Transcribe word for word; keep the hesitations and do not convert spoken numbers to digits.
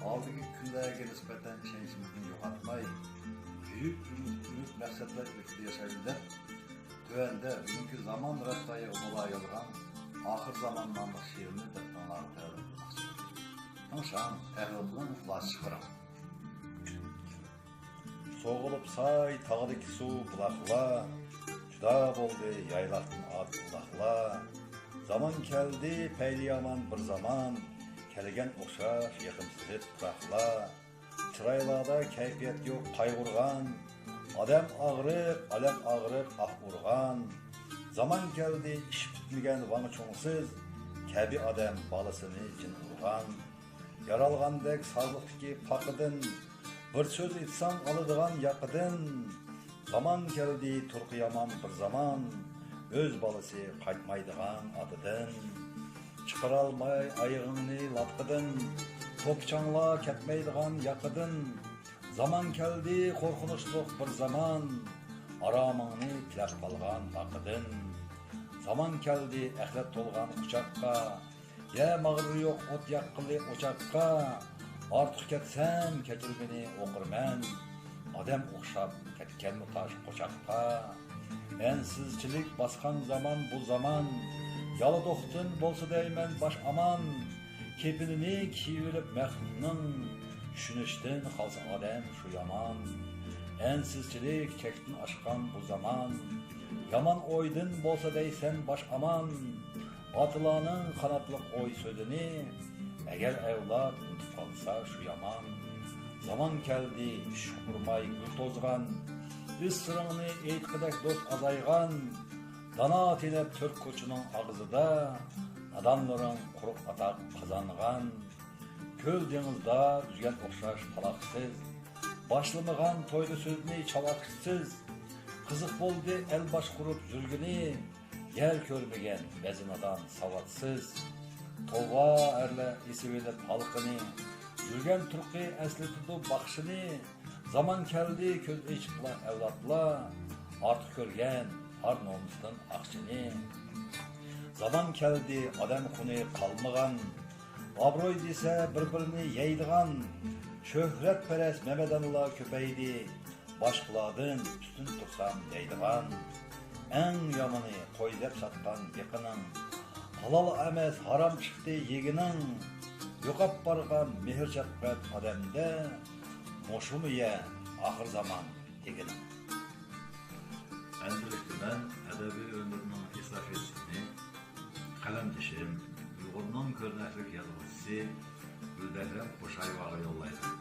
ئالدىدىكى كۈنلەرگە نىسبەتەن چەكلىمىزنى يوقاتماي، بۈيۈك ئۈمىد، ئۈمىد مەقسەتلەر ئىلكىدە ياشايلى دەپ، تۆۋەندە بۈگۈنكى زامان رەفتارىغا مۇلا يازغان ئاخىر زامان ناملىق شېئىرىمنى دىققىتىڭلارغا تەۋە قىلماقچى. تىڭشاڭ، ئەقلىڭدىن خۇلاسە چىقىرىڭ. سوغۇلۇپ ساي تاغدىكى سۇ بۇلاقلار، جۇدا بولدى يايلاقتىن ئات ئۇلاقلار. زامان كەلدى پەيلى يامان بىر زامان، كەلگەن ئوخشاش يېقىمسىز پۇراقلار. چىرايلاردا كەيپىيات يوق قايغۇرغان، ئادەم ئاغرىپ، ئالەم ئاغرىپ ئاھ ئۇرغان. زامان كەلدى ئىش پۈتمىگەن ۋاڭ چوڭسىز، كەبى ئادەم بالىسىنى جىن ئۇرغان. يارالغاندەك سازلىقتىكى پاقىدىن، بىر سۆز ئېيتساڭ ئالىدىغان ياقىدىن. زامان كەلدى تۇرقى يامان بىر زامان، ئۆز بالىسى قايتمايدىغان ئاتىدىن. چىقىرالماي ئايىغىڭنى لاتقىدىن، توپا-چاڭلار كەتمەيدىغان ياقىدىن. زامان كەلدى قورقۇنچلۇق بىر زامان، ئارامىڭنى تىلەپ قالغان ھاقىدىن. زامان كەلدى ئەخلەت تولغان قۇچاققا، يەر ماغرىرى يوق ئوت ياققىلى ئوچاققا. ئارتۇق كەتسەم كەچۈر مېنى ئوقۇرمەن، ئادەم ئوخشاپ كەتكەنمۇ تاش قوچاققا. ئەنسىزچىلىك باسقان زامان بۇ زامان، يالىدۇقتىن بولسا دەيمەن باش ئامان. كېپىنىنى كىيىۋېلىپ مەخلۇقنىڭ، چۈشىنىشتىن قالسا ئادەم شۇ يامان. ئەنسىزچىلىك چەكتىن ئاشقان بۇ زامان، يامان ئويدىن بولسا دەيسەن باش ئامان. ئاتىلارنىڭ قاناتلىق ئوي سۆزىنى، ئەگەر ئەۋلاد ئۇنتۇپ قالسا شۇ يامان. زامان كەلدى ئىش ئۇرماي گۈل توزغان، ئىز سىرىڭنى ئېيتقۇدەك دوست ئازايغان. دانا تېنەپ تۆت كوچىنىڭ ئاغزىدا، نادانلىرىڭ قۇرۇق ئاتاق قازانغان. كۆل دېڭىزدا ئۈزگەن ئوخشاش پالاقسىز، باشلىمىغان تويدا سۆزنى چاۋاكسىز. قىزىق بولدى ئەل باشقۇرۇپ يۈرگىنى، يەر كۆرمىگەن بەزى نادان ساۋاتسىز. توۋا، ئەرلەر ئېسىۋېلىپ ھالقىنى، يۈرگەن تۇرقى ئەسلىتىدۇ باخشىنى. زامان كەلدى كۆز ئېچىپلا ئەۋلادلار، ئارتۇق كۆرگەن ئار نومۇستىن ئاقچىنى. زامان كەلدى ئادەم خۇنى قالمىغان، ئابروي دېسە بىر-بىرىنى يەيدىغان. شۆھرەتپەرەس مەمەدانلار كۆپەيدى، باشقىلاردىن ئۈستۈن تۇرسام دەيدىغان. ئەڭ يامىنى قوي دەپ ساتقان يېقىنىڭ، ھالال ئەمەس ھارام چىقتى يېگىنىڭ. يوقاپ بارغان مېھىر-شەپقەت ئادەمدە، مۇشۇمۇ يە ئاخىر زامان دېگىنىڭ. ئەنتىلىكتە مەن ئەدەبىي ئۆمرۈمنىڭ ئېستافېتىسىنى قەلەمدىشىم، ئۇيغۇرنىڭ كۆرنەكلىك يازغۇچىسى گۈلبەھرەم قوشايېۋاغا يوللايمەن.